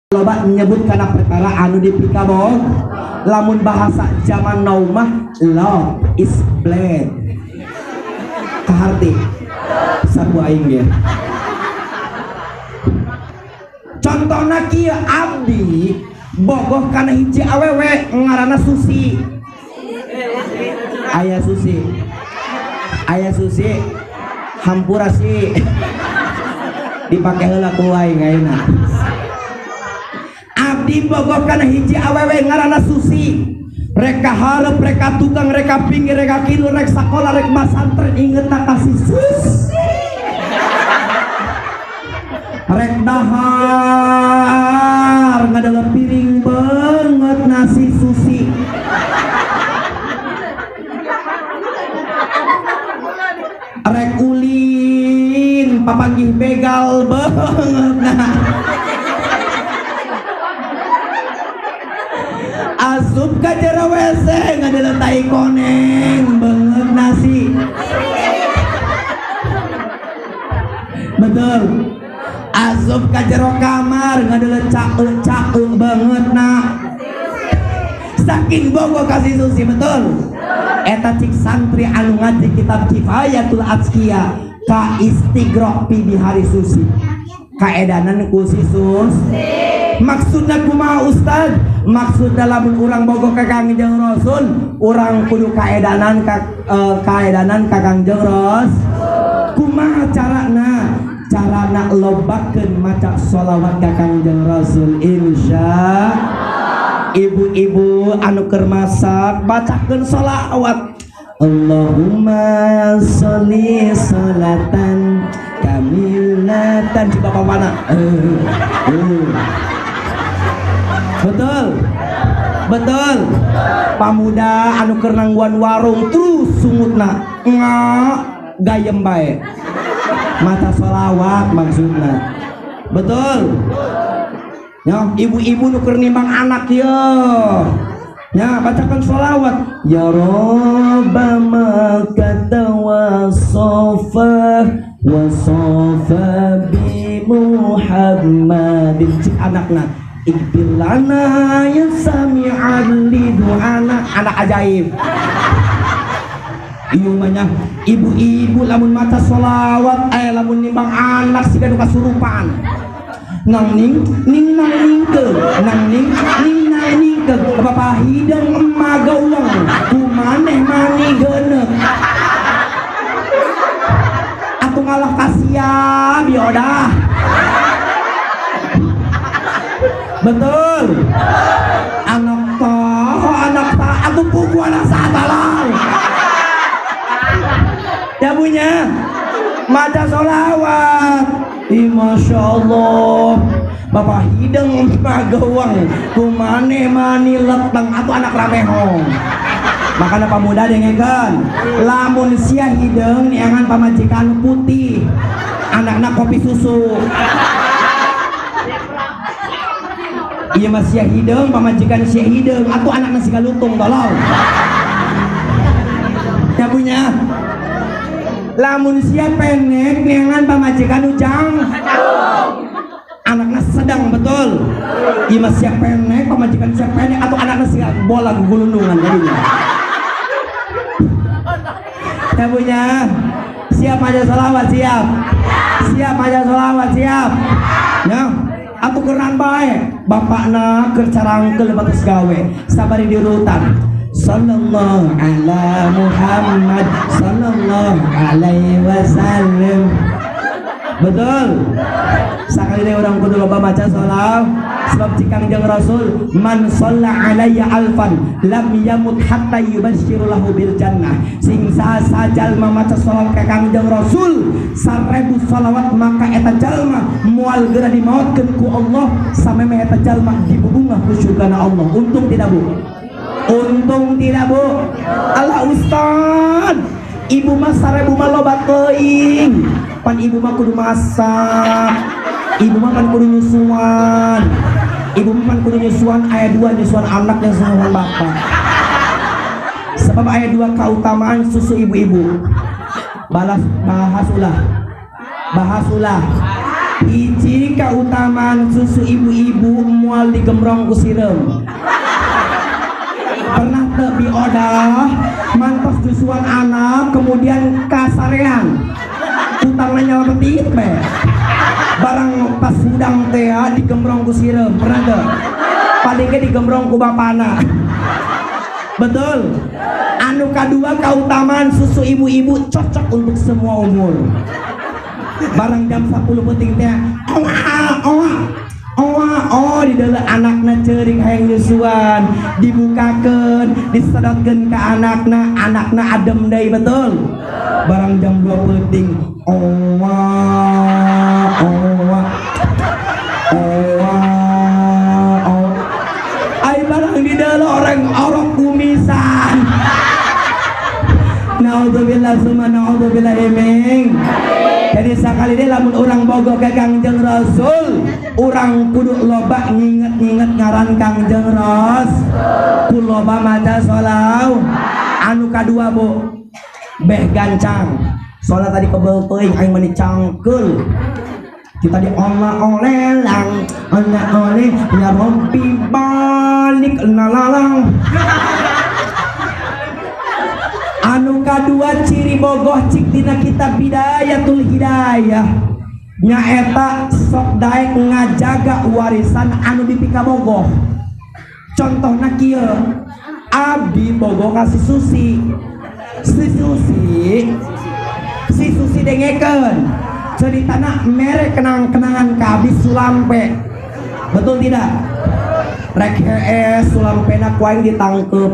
Loba nyebut kana perkara anu dipikabog lamun bahasa zaman now mah love is blind. Kaharti sabu aing ge. Contohna kieu, abdi bogoh kana hiji awewe ngaranna Susi. Aya Susi, aya Susi, hampura sih dipake heula ku aing ayeuna. Abdi bogoh kana hiji awewe ngaranna Susi. Rek ka hareup, rek ka tukang, rek ka pinggir, rek ka kidul, rek sakola, rek masantren, ingetna ka si Susi. Rek dahar ngadeuleu piring beungeut nasi Susi. Rek ulin papanggih begal beungeutna. Asup ka jero WC ngadeuleu tai koneng beungeut nasi. Betul. Asup ka jero kamar ngadeuleu caeu-caeu beungeutna. Saking bogo kasih Susi, betul. Eta cik santri anu ngaji kitab Kifayatul Adzkiya ka istighroq pi bihari Susi. Kaedanan ku si Susi. Maksudna kumaha Ustad? Maksudna lamun urang bogo ka Kangjeng Rasul, urang kudu kaedanan ka kaedanan ka Kangjeng Rasul. Kumaha carana? Carana lobakeun maca sholawat ka Kangjeng Rasul insya. Ibu-ibu anu keur masak bacakeun sholawat. Allahumma sholli sholatan kamilatan di bapak mana? Betul. Betul. Pamuda anu keur nangguan warung terus sungutna nga gayem bae. Maca sholawat maksudna. Betul. Ya, ibu-ibu nu keur nimbang anak ye. Ya, bacakan sholawat. Ya Rabba makata wa sofa wa sofa bi Muhammadin. Cik anakna ighfir lana ya sami'an li du'ana. Anak ajaib. Ieu mah nya ibu-ibu lamun maca sholawat lamun nimbang anak siga nu kasurupan. Nang ning ning nang ningkeung, nang ning ning nang ningkeung, bapak hidung emak geuang ku maneh mani geuneuk. Atuh ngalah kasiam yodah. Betul. Anak toh anak tak atuh pugu anak satalal. Ya punya maca sholawat. Ih, Masya Allah, bapak hidung magewang kumane mani leteng atau anak ramehong. Makanya pemuda dengekeun, lamun sia hideung neangan pamajikan putih, anakna kopi susu. Iya mah sia hideung pamajikan sia hideung atau anakna siga lutung tolong. Ya punya. Lamun sia pendek neangan pamajikan ujang, anakna sedang, betul. Iya mah sia pendek pamajikan sia pendek atau anakna sia bola gulundungan jadinya. Ya punya. Siap aja sholawat, siap. Siap aja sholawat, siap. Ya, atuh keran bae bapakna keur carangkeul batas gawe sabari diurutan. Sallallahu ala Muhammad sallallahu alaihi wasallam. Betul. Sakali deui urang kudu loba maca sholawat sebab cik Kangjeng Rasul man shalla alayya alfan lam yamut hatta yubasyiru lahu bil jannah. Sing sasa jalma maca sholawat ka Kangjeng Rasul 1000 sholawat maka eta jalma moal geura dimaotkeun ku Allah sameme eta jalma dibubungah ku surgana Allah. Untung tidak Bu? Untung tidak Bu? Allah Ustad, ibu mah 1000 mah loba teuing. Pan ibu mah kudu masak, ibu mah pan kudu nyusuan, ibu mah pan kudu nyusuan aya dua nyusuan anak dan nyusuan bapak. Sebab aya dua keutamaan susu ibu-ibu. Balas bahas ulah, bahas ulah. Hiji kautamaan susu ibu-ibu, moal digembrong ku sireum. Pernah teu biodah mantos nyusuan anak, kemudian kasarean, utangna nyalametin be, barang pas hudang teh digembrong ku sireum? Pernah teu? Paling ge digembrong ku bapana, betul? Anu kadua, kautamaan susu ibu-ibu cocok untuk semua umur. Barang jam 10 peuting teh, oa oa oa, oh, di dalam anakna ceurik hayang nyusuan, dibukakeun, disedotkeun ke anakna, anakna adem deui, betul? Barang jam 2 peuting, oa oa oa oa, ai barang di dalam orang orok kumisan. Naudzubillah summa naudzubillah min. Jadi sakali deui, lamun urang bogoh ke Kangjeng Rasul, urang kudu loba nginget-nginget ngaran Kangjeng Ras, ku loba maca sholawat. Anu kadua, Bu, beh gancang. Soalnya tadi kebel teuing, aing meni cangkeul. Kita di Allah oleh lang Allah oleh ya Rabbi balik nalalang. Anu kadua, ciri bogoh cik dina kitab Bidayatul Hidayah nyaeta sok daek ngajaga warisan anu dipikabogoh. Contohna kieu, abdi bogoh ka si Susi. Si Susi, si Susi, dengekeun ceritana, mere kenang-kenangan ka abdi sulampe, betul tidak? Rek hees sulampena ku aing ditangkep,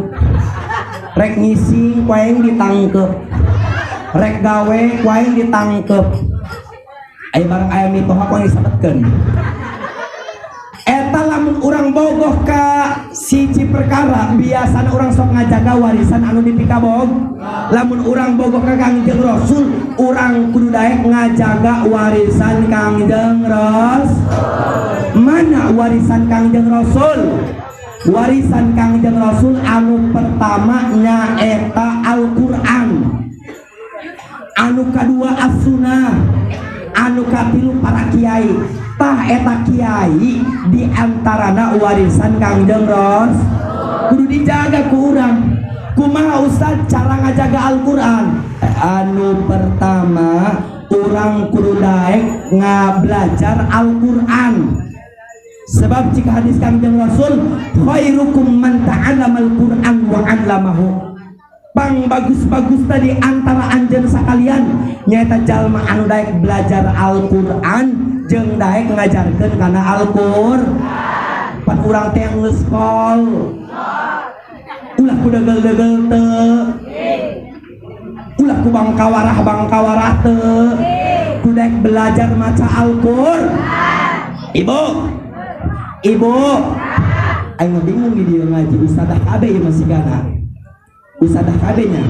rek ngising ku aing ditangkep, rek gawe ku aing ditangkep. Aya barang aya mitoha ku aing disabetkeun. Eta lamun urang bogoh ka siji perkara, biasana urang sok ngajaga warisan anu dipikabog. Lamun urang bogoh ka Kangjeng Rasul, urang kudu daek ngajaga warisan Kangjeng Ras. Mana warisan Kangjeng Rasul? Warisan Kangjeng Rasul anu pertama nyaeta Al-Quran, anu kadua As-Sunnah, anu katilu para kiai. Tah, eta kiai di antarana warisan Kangjeng Ras, kudu dijaga ku urang. Kumaha, Ustaz, cara ngajaga Al-Quran? Anu pertama, urang kudu daek ngabelajar Al-Quran, sebab jika hadis Kangjeng Rasul, khairukum man ta'allamal Quran wa 'allamahu, pang bagus-bagus tadi antara anjeun sakalian nyaeta jalma anu daek belajar Al-Quran jeung daek ngajarkeun kana Al-Qur'an. Pan urang teh geus kol, ulah ku degel-degel teu, ulah ku bangkawarah bangkawarah teu, ku daek belajar maca Al-Qur'an. Ibu, ibu, aing mah bingung di dieu ngaji ustadzah kabeh ieu masih gana ustadzah kabeh nya.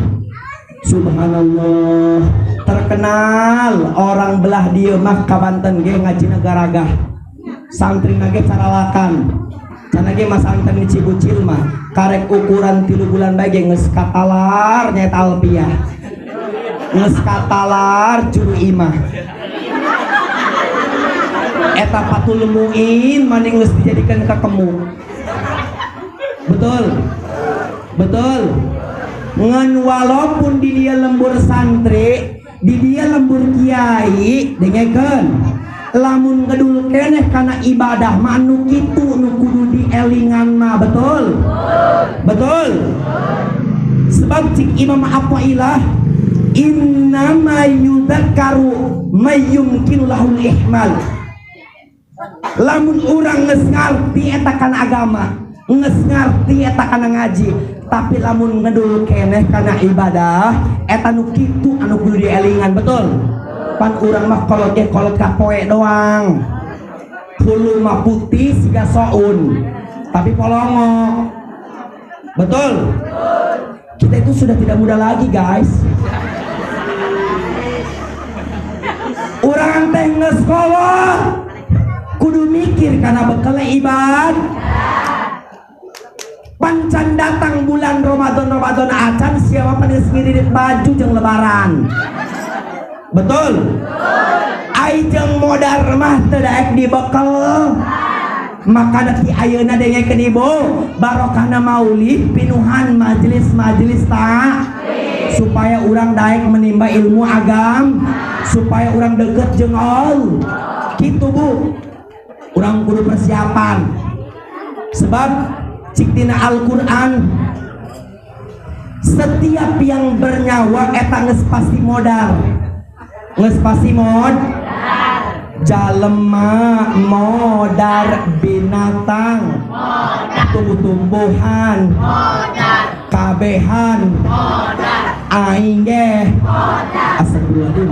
Subhanallah, terkenal orang belah dieu mah ka Banten ge ngajina garagah, santri ge caralakan. Cenah ge mah santri di Cibucil mah karek ukuran 3 bulan bae ge geus katalar nyaeta alfiah, geus katalar juru imah, eta Fathul Muin maning geus dijadikan kakemu. Betul, betul. Ngan walaupun di dia lembur santri, di dia lembur kiai, dengekeun, lamun ngedul keneh kana ibadah mah anu kitu nu kudu dielingan mah, betul, betul? Sebab cik Imam Athaillah, innama yudhakkaru mayyumkinu lahul ihmal. Lamun urang geus ngarti eta kana agama, geus ngarti eta kana ngaji, tapi lamun ngedul keneh kana ibadah, eta nu kitu anu kudu dielingan, betul? Pan urang mah kolot ge kolot kapoe doang, hulu mah putih siga soun tapi polongo, betul? Kita itu sudah tidak muda lagi, guys. Urang teh geus kolot kudu mikir karena bekal ibad. Pancan datang bulan Ramadan, Ramadan acan, siapa pan geus ngiridit baju jeung lebaran, betul? Ai jeung modar mah teu daek dibekel. Maka ti ayeuna dengekeun ibu, barokahna maulid pinuhan majelis-majelis tak supaya urang daek menimba ilmu agam, supaya urang deket jeung Allah. Kitu, Bu. Urang kudu persiapan. Sebab cik dina Al-Qur'an, setiap yang bernyawa eta geus pasti modar. Geus pasti jalema modar, binatang, tumbuh-tumbuhan, kabehan, aing ge. Astagfirullahaladzim.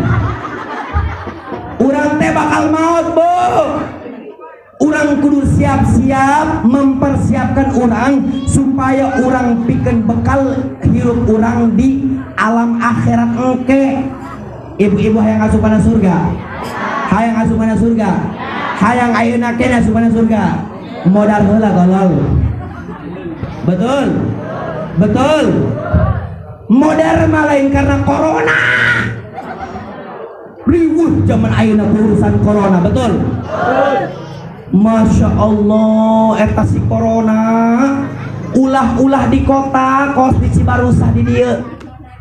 Urang teh bakal maut, Bu. Urang kudu siap-siap mempersiapkan urang supaya urang pikeun bekal hirup urang di alam akhirat engke. Ibu-ibu hayang asup kana surga? Hayang asup kana surga? Hayang ayeuna keneh asup kana surga? Modal heula, tolol. Betul, betul. Modar mah lain karena corona. Riweuh zaman ayeuna urusan corona, betul? Masya Allah, eta si corona ulah-ulah di kota kos di Cibarusah, di dieu,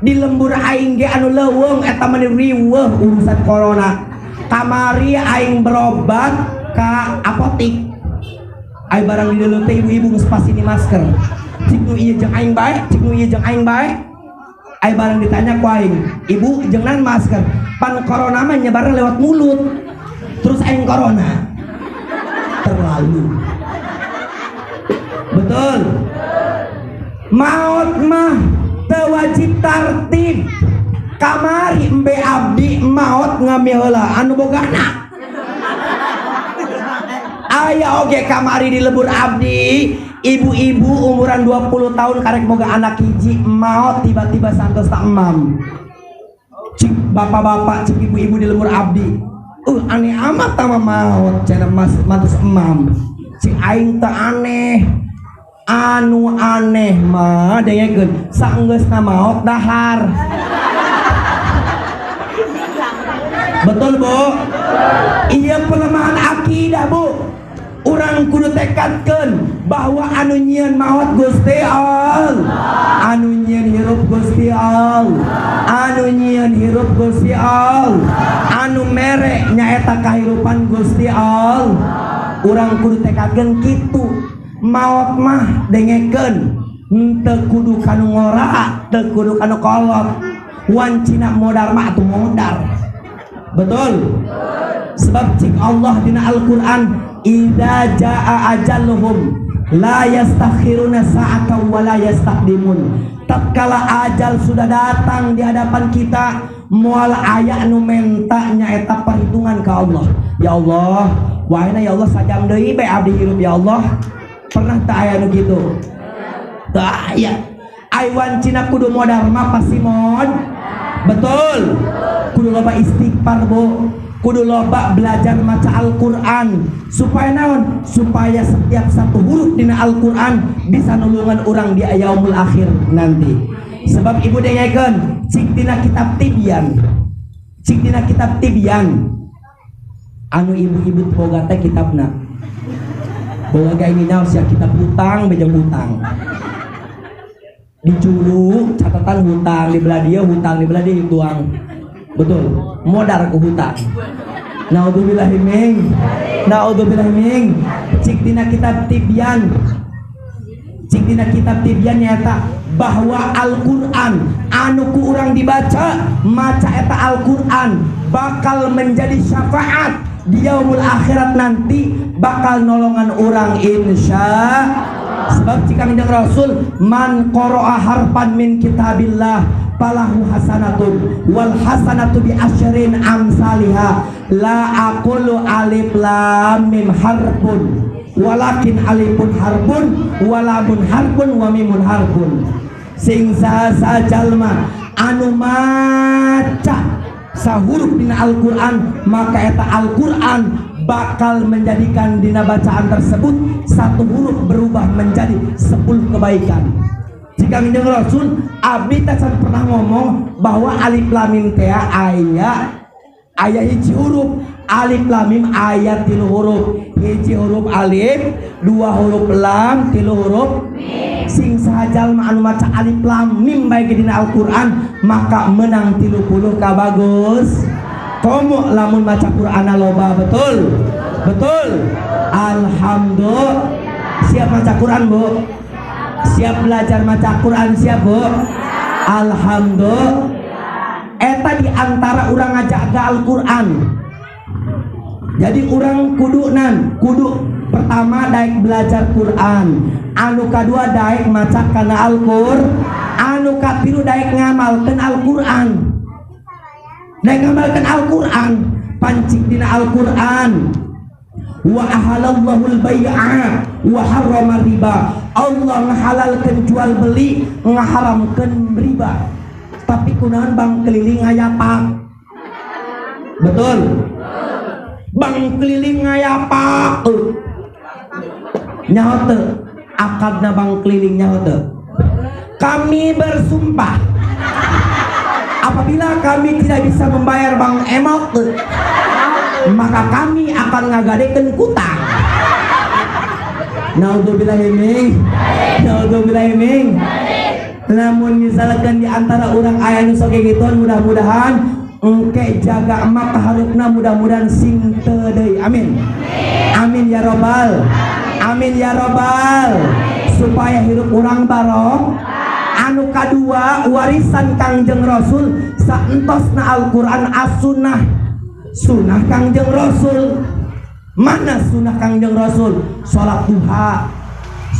di lembur aing ge anu leuweung eta mah riweuh urusan corona. Kamari aing berobat ka apotik, aing barang di dieu teh ibu-ibu geus pasti di masker. Cik nu ieu jeung aing bae, cik nu ieu jeung aing bae. Aing barang ditanya ku aing, "Ibu, jeung naon masker?" "Pan corona mah nyebar lewat mulut." Terus aing corona? Terlalu. Betul. Maut mah teu wajib tartib. Kamari embe abdi maot ngami heula anu boga anak. Aya oge kamari di lembur abdi, ibu-ibu umuran 20 tahun karek boga anak hiji, maot tiba-tiba santos tak emam. Cik bapak-bapak, cik ibu-ibu di lembur abdi, "Aneh amat sama maot cenah mas mantus emam." Cik aing, "Teu aneh, anu aneh mah dengekeun saenggeusna maot dahar." Betul, Bu? Iya, pelemahan akidah, Bu. Urang kudu tekadkeun bahwa anu nyieun maot Gusti Allah, anu nyieun hirup Gusti Allah, anu nyieun hirup Gusti Allah, anu mere nyaeta kahirupan Gusti Allah. Urang kudu tekadkeun kitu. Maot mah dengekeun henteu kudu kanu ngora, teu kudu kanu kolot. Wancina modar mah atuh modar. Betul? Sebab cik Allah dina Al-Qur'an, idza jaa ajaluhum la yastakhiruna sa'atan wa la yastaqdimun. Tatkala ajal sudah datang di hadapan kita, moal aya nu menta nyaeta perhitungan ka Allah. "Ya Allah, wahina ya Allah, sajam deui bae abdi hirup ya Allah." Pernah tak aya nu kitu? Teu aya. Ai wancina kudu modar mah pasti mod. Betul. Kudu loba istighfar, Bu. Kudu loba belajar maca Al-Qur'an supaya naon? Supaya setiap satu huruf dina Al-Qur'an bisa nulungan orang di yaumul akhir nanti. Sebab ibu dengekeun cik dina kitab Tibyan. Cik dina kitab Tibyan. Anu ibu-ibu boga teh kitabna. Boga ga ini naon sia kitab hutang bejeng hutang. Dicuru catatan hutang di belah dia, hutang di belah dia tuang. Betul, modar ku hutang. Naudzubillahi min. Naudzubillahi min. Cik dina kitab Tibyan. Cik dina kitab Tibyan nyata bahwa Al-Qur'an anu ku urang dibaca, maca eta Al-Qur'an bakal menjadi syafaat di yaumul akhirat nanti, bakal nolongan orang insya. Sebab cik Kangjeng Rasul, man qara'a harfan min kitabillah falahu hasanatun wal hasanatu bi asyrin amsaliha, la aqulu alif lam mim harfun walakin alifun harfun walamun harfun wa mimun harfun. Sing saha jalma anu maca sahuruf dina Al-Qur'an, maka eta Al-Qur'an bakal menjadikan dina bacaan tersebut satu huruf berubah menjadi 10 kebaikan. Jika Kangjeng Rasul, abdi tak pernah ngomong bahwa alif lam mim teh aya Aya hiji huruf alif lam mim aya 3 huruf. Hiji huruf alif, 2 huruf lam, 3 huruf mim. Sing saha jalma anu maca alif lam mim bae dina Al-Qur'an maka menang 30 ka bagus. Komo lamun maca Qur'ana loba, betul? Betul. Alhamdulillah. Siap maca Quran, Bu? Siap belajar maca Quran, siap, Bu? Alhamdulillah. Eta di antara urang ngajaga Al-Quran. Jadi urang kudu nan, kudu pertama daek belajar Quran, anu kadua daek maca kana Al-Qur'an, anu katilu daek ngamalkeun Al-Quran. Daek ngamalkeun Al-Quran, pancing dina Al-Quran. Wa ahalallahul bai'a wa harrama riba. Allah ngahalalkeun jual beli, ngaharamkeun riba. Tapi kunaon bang keliling ngayapak? Betul. Bang keliling ngayapak. Nyaho teu? Akadna bang keliling nyaho teu? Kami bersumpah apabila kami tidak bisa membayar Bang Emok, maka kami akan ngagadekeun kutang. Naudzubillahi min. Naudzubillahi min. Namun misalkan di antara orang aya nu sok gituan, mudah-mudahan engke jaga emak kaharupna, mudah-mudahan sing teu deui. Amin. Amin ya robbal. Amin ya robbal. Supaya hirup urang barok. Anu kadua warisan Kangjeng Rasul saentosna Al-Qur'an as-sunnah. Sunnah Kangjeng Rasul. Mana sunnah Kangjeng Rasul? Salat duha,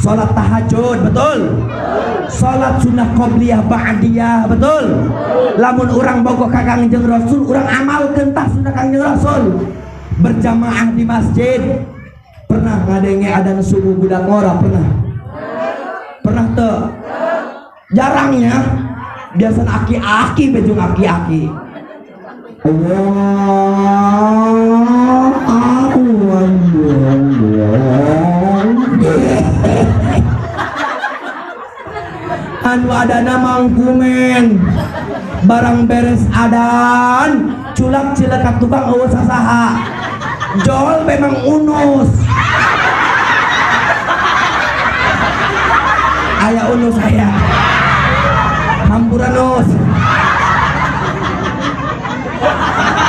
salat tahajud, betul? Salat sunnah qobliyah ba'diyah, betul? Lamun urang bogoh ka Kangjeng Rasul, urang amalkeun tah sunnah Kangjeng Rasul. Berjamaah di masjid. Pernah ngadenge adzan subuh budak ngora? Pernah? Pernah teu? Jarangnya. Biasa aki-aki bejung aki-aki. Allah Akbar. Anu adana mangkumen barang beres adan culak cilek ka tukang eueuh sasaha jol memang unus aya unus aya hampura nus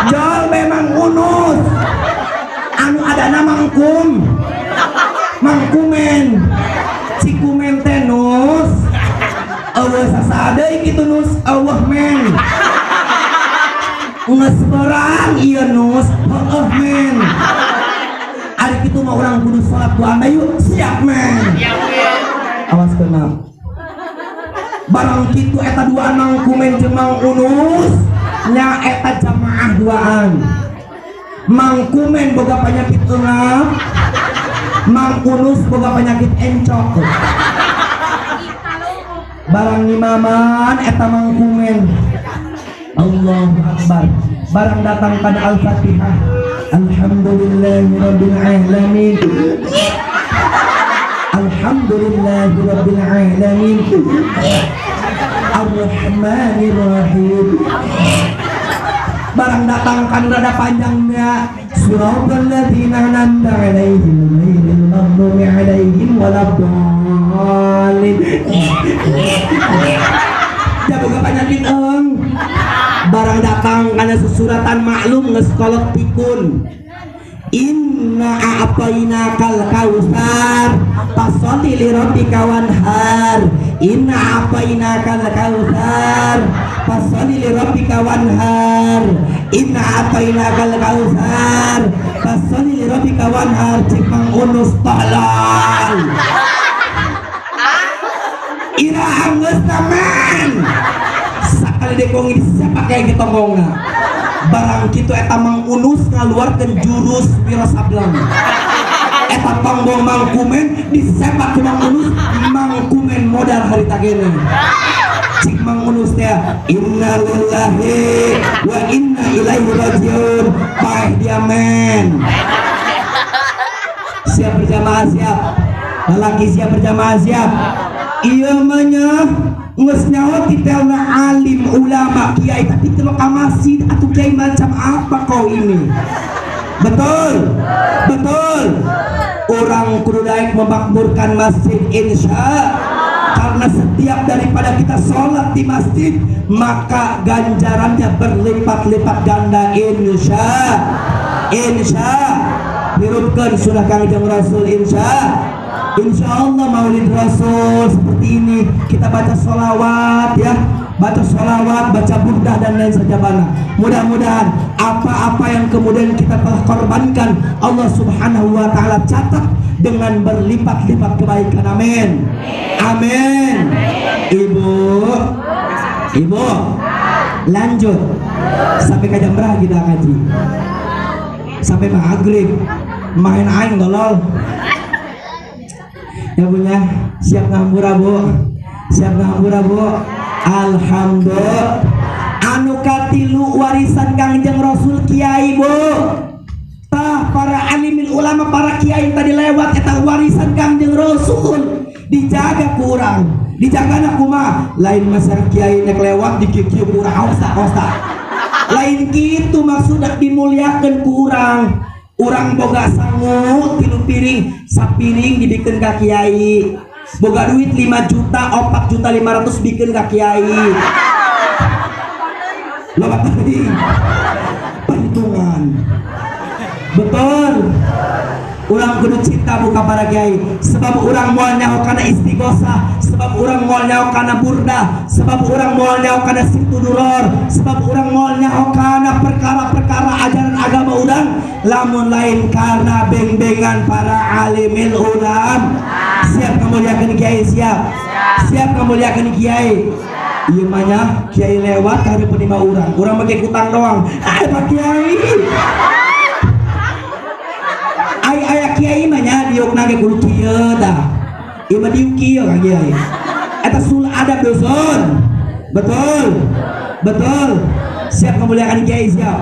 jol memang unus anu adana mangkum mangkumen cikumen teh nus eueuh sasaha deui kitu nus eueuh men geus berang ieu nus heueuh men ari kitu mah urang kudu salat doa yuk siap men awas kena barang kitu eta duaan mangkumen jeung Mang Unus nya eta jamaah duaan mangkumen boga penyakit eungap Mang Unus boga penyakit encok barang ngimaman eta mangkumen Allahu Akbar barang datang pada Al-Fatihah Alhamdulillahirabbil alamin Alhamdulillahirabbil alamin Arrahmanirrahim barang datang kan rada panjangnya siratal ladzina an'amta 'alaihim ghairil maghdubi 'alaihim waladdallin jaboga penyakit eung barang datang kana susuratan maklum geus kolot pikun inna a'tainakal kautsar fasholli li rabbika wanhar inna a'tainakal kautsar fasholli li rabbika wanhar inna a'tainakal kautsar fasholli li rabbika wanhar cik Mang Unus tolol ira anggeus men sakali dekongi siapa kayak gitu ngomongna barang kitu eta Mang Unus ngaluarkeun jurus Wiro Sableng eta tonggong mangkumen disepak ku Mang Unus mangkumen modal harita kene cik Mang Unus teh inna lillahi wa inna ilaihi rajiun paeh dia men siap berjamaah siap lelaki siap berjamaah siap iya mah nya Geus nyaho titelna alim, ulama, kiai, tapi teu ka masjid. Atuh kiai macam apa kau ini? Betul, betul. Urang kudu daek memakmurkan masjid, insya, karena setiap daripada kita sholat di masjid maka ganjarannya berlipat-lipat ganda, insya, insya. Hirupkan sunnah Kangjeng Rasul, insya. Insya Allah Maulid Rasul seperti ini kita baca sholawat ya, baca sholawat, baca burdah, dan lain sejabana. Mudah-mudahan apa-apa yang kemudian kita telah korbankan Allah Subhanahu wa Ta'ala catat dengan berlipat-lipat kebaikan. Amin, amin. Ibu, ibu, lanjut sampai ke jam berapa kita ngaji? Sampai maghrib. Main aing tolol ya punya. Siap ngambura, Bu? Siap ngambura, Bu? Alhamdulillah. Anu katilu, warisan Kangjeng Rasul, kiai, Bu. Tah, para alimil ulama, para kiai tadi lewat, eta warisan Kangjeng Rasul dijaga ku urang. Dijaga kumaha? Lain masa kiai nek lewat dikieu ku urang, awas tak, awas tak. Lain gitu maksudnya. Dimuliakan ku urang. Urang boga sangu 3 piring, sapiring dibikin ka kiai. Boga duit 5 juta, 4 juta 500 bikin ka kiai. Loba tadi perhitungan. Betul. Urang kudu cinta buka para kiai, sebab urang moal nyaho kana istighosah, sebab urang moal nyaho kana burdah, sebab urang moal nyaho kana situduror, sebab urang moal nyaho kana perkara-perkara ajaran agama urang lamun lain karena beng-bengan para alimil ulam. Siap memuliakan kiai? Siap, siap memuliakan kiai. Iya mah nya, kiai lewat karena penerima urang, urang pakai kutang doang. Ah, Pak Kiai. Ai aya kiai mah nya diuk nage kudu kieu tah. Ieu mah diuk kieu ka kiai. Eta sul adab dusun. Betul. Betul. Siap memuliakan kiai? Siap.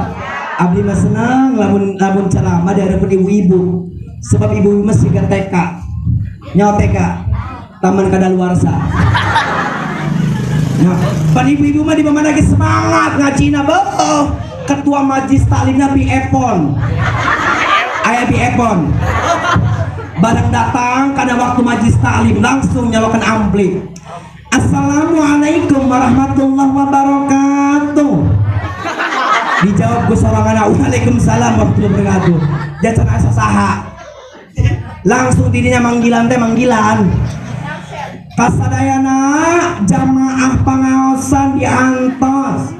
Abdi mah senang lamun lamun ceramah di hadapan ibu-ibu. Sebab ibu-ibu mah siga TK. Nyawa TK. Taman kadaluarsa. Nah, pan ibu-ibu mah di mana lagi semangat ngajina beuh. Ketua majlis taklimna Bi Epon. Aya Bi Epon. Barang datang kada waktu majlis taklim langsung nyalakan ampli. "Assalamualaikum warahmatullahi wabarakatuh." Dijawab ku sorangan, "Waalaikumsalam warahmatullahi wabarakatuh." Jacan asa saha. Langsung tidinya manggilan teh manggilan. Kasadayana jamaah pangaosan diantos.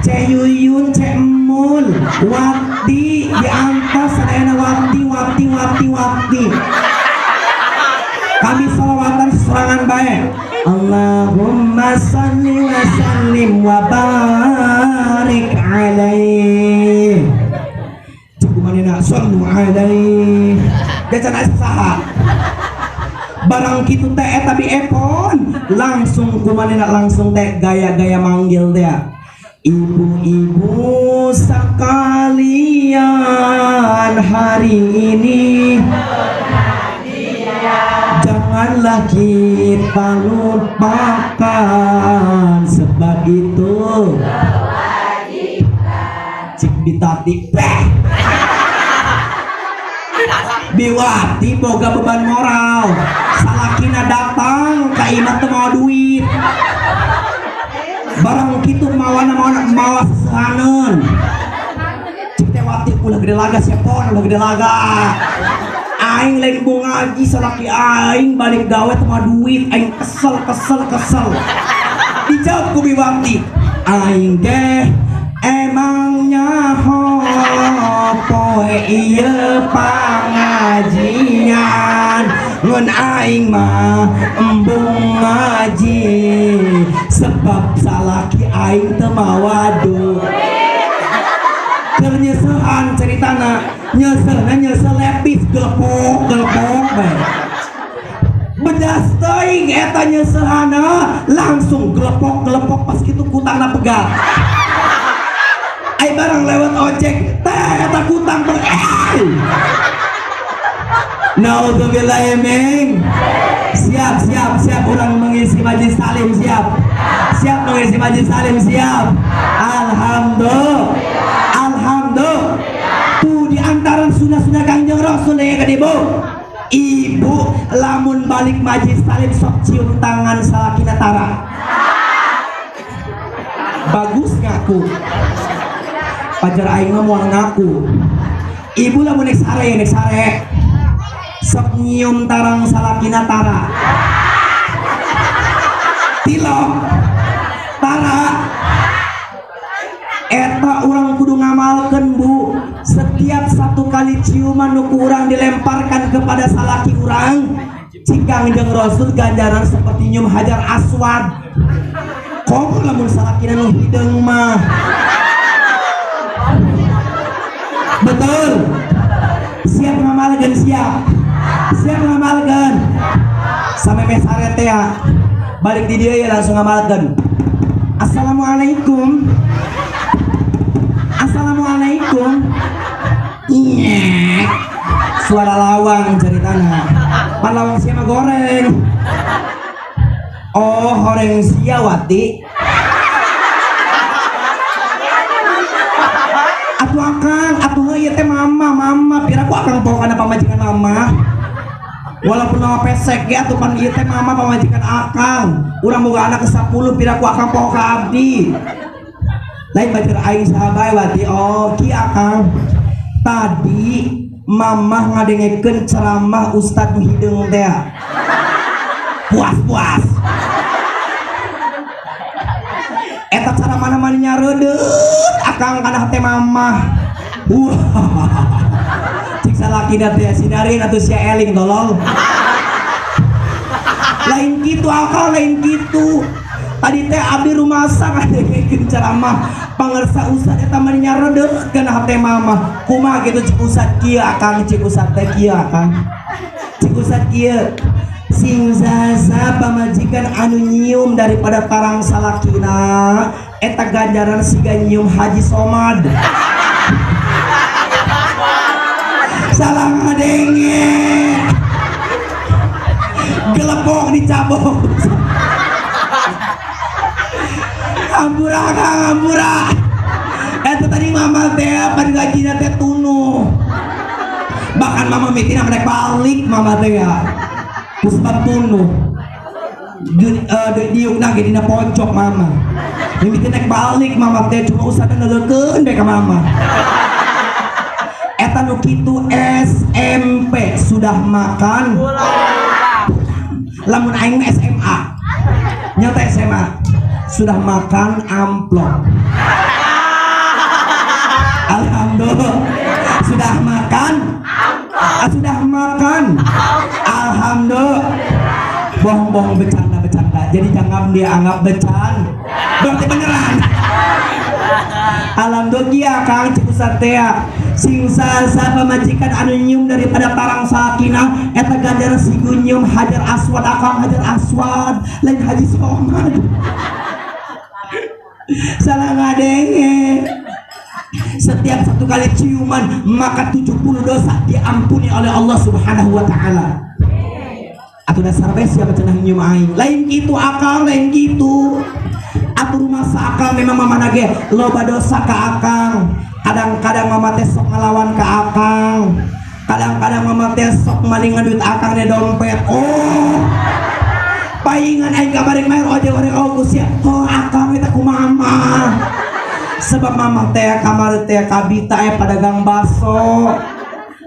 Ceu Yuyun, Ceu Emul, Wati diantos sadayana, Wati, Wati, Wati, Wati. Kami salawatan serangan baik. Allahumma salli wa sallim wa barik alaih. Cukup manena sallu alaih. Jacan asa saha. Barang kitu teh eta Bi Epon langsung kumanena langsung teh gaya-gaya manggil teh. Ibu-ibu sekalian, hari ini janganlah kita lupakan sebab itu cik bitati peh. Biwati boga beban moral, salakina datang ka imah teu mawa duit. Barang kitu mawana mawana mawa sesehaneun. Cik teh Wati, "Ulah gede laga sia, Pon, ulah gede laga. Aing lain embung ngaji, salaki aing balik gawe teu mawa duit, aing kesel, kesel, kesel." Dijawab ku Biwati, "Aing ge emang nyaho poe ieu pangajian, ngan aing mah embung ngaji sebab salaki aing teu mawa duit." Keur nyesehan ceritana, nyeselna nyesel lepis gelepok gelepok bae. Bedas teuing eta nyesehana, langsung gelepok gelepok, pas kitu kutangna pegat. Ai barang lewat ojek teh eta kutang eh. Naudzubillah min. Siap, siap, siap orang mengisi majlis taklim, siap. Siap mengisi majlis taklim, siap. Alhamdulillah. Alhamdulillah. Tuh di antara sunnah-sunnah Kangjeng Rasul ya kan, Ibu. Ibu lamun balik majlis taklim sok cium tangan salakina tara. Bagus ngaku. Pajar aing mah moal ngaku. Ibu lamun nek sare ya, nek sare. Sok nyium tarang salakina tara. Tilok tara. Eta urang kudu ngamalkeun, Bu. Setiap satu kali ciuman nu ku urang dilemparkan kepada salaki urang, cik Kangjeng Rasul ganjaran seperti nyium hajar aswad. Komo lamun salakina nu hideung mah. Betul. Siap ngamalkeun, siap. Siap ngamalkeun. Sampai mesare teh ya. Balik di dia ya langsung ngamalkeun. Assalamualaikum. Assalamualaikum. Iya. Suara lawang ceritana. Pan lawang sia mah goreng. Oh, horeng sia Wati. Atuh akang, atuh ieu teh mama, mama piraku akang poho kana pamajikan mama. Walaupun mama pesek ge atuh pan ieu teh mama pamajikan akang. Urang boga anak ke 10 piraku akang poho ka abdi. Lain bacer aing saha bae Wati. Oh, ki akang. Tadi mamah ngadengekeun ceramah Ustad nu hideung teh. Puas-puas. Eta cara mana-mana nyaredeut akang kana hate mamah. Wah. Cik salakina teh sinarin atuh sia eling tolol. Lain kitu akang, lain kitu. Tadi teh abdi rumasa ngadengekeun ceramah pangersa Ustad eta mah nyaredeut kana hate mamah. Kumaha kitu cik Ustad kieu akang, cik Ustad teh kieu akang. Cik Ustad kieu. Sing sasa pamajikan anu nyium daripada tarang salakina eta ganjaran siga nyium Haji Somad. Salah ngadenge. Gelepok dicabok. Hampura kang, hampura. Eta tadi mama teh pan gajina teh tunuh. Bahkan mama mitina mereka balik mama teh ya. Kusbab tunuh. Diukna ge dina pojok mama. Mimiti nek balik mama teh cuma usah neukeun bae ka mama. Eta nu kitu SMP sudah makan. Lamun aing mah SMA. Nyata SMA sudah makan amplop. Alhamdulillah sudah makan. Sudah makan. Alhamdulillah. Bohong-bohong, bercanda-bercanda. Jadi jangan dianggap bercanda. Berarti beneran. Alhamdulillah Kang cik Ustad teh. Sing sasa pamajikan anu nyium daripada tarang sakinah eta ganjaran sigu nyium hajar aswad akang, hajar aswad lain Haji Somad. Salah ngadenge. Setiap satu kali ciuman maka 70 dosa diampuni oleh Allah Subhanahu wa taala. Atuh dasar bae siapa cenah nyium aing. Lain kitu akang, lain kitu. Atuh rumasa akang memang mama nage loba dosa ka akang. Kadang-kadang mama teh sok ngelawan ka akang. Kadang-kadang mama teh sok malingan duit akang di dompet. Oh. Paingan aing kamari main ojek goreng ogus ya. Oh akang eta ku mama. Sebab mama teh kamari teh kabita pedagang baso.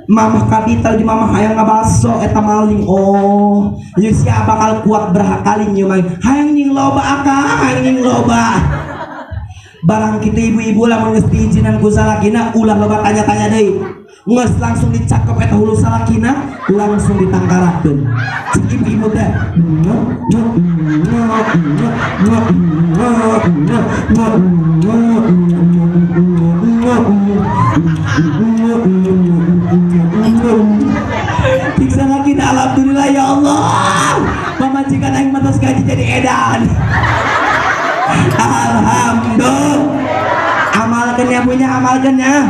Mama kabita di mama hayang ngabaso eta maling. Oh, ieu sia bakal kuat berapa kali nyium aing. Hayang nying loba akang, hayang nying loba. Barang kita ibu-ibu lamun geus diizinan ku salakina ulah loba tanya-tanya deui. Geus langsung dicakep eta hulu salakina, langsung ditangkarakeun. Cik ibu-ibu teh. Cik salakina alhamdulillah ya Allah. Pamajikan aing matos gaji jadi edan. Alhamdulillah. Amalkeun ya punya, amalkeun ya.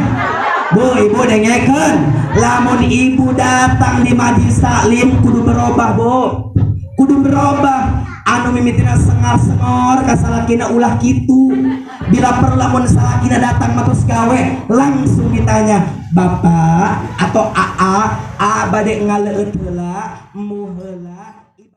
Bu, ibu dengekeun, lamun ibu datang di majlis taklim kudu berubah, Bu, kudu berubah. Anu mimitina sengar-sengor ka salakina ulah kitu. Bila perlu lamun salakina datang matos gawe langsung ditanya, "Bapak atau AA, A bade ngaleueut heula, mu heula."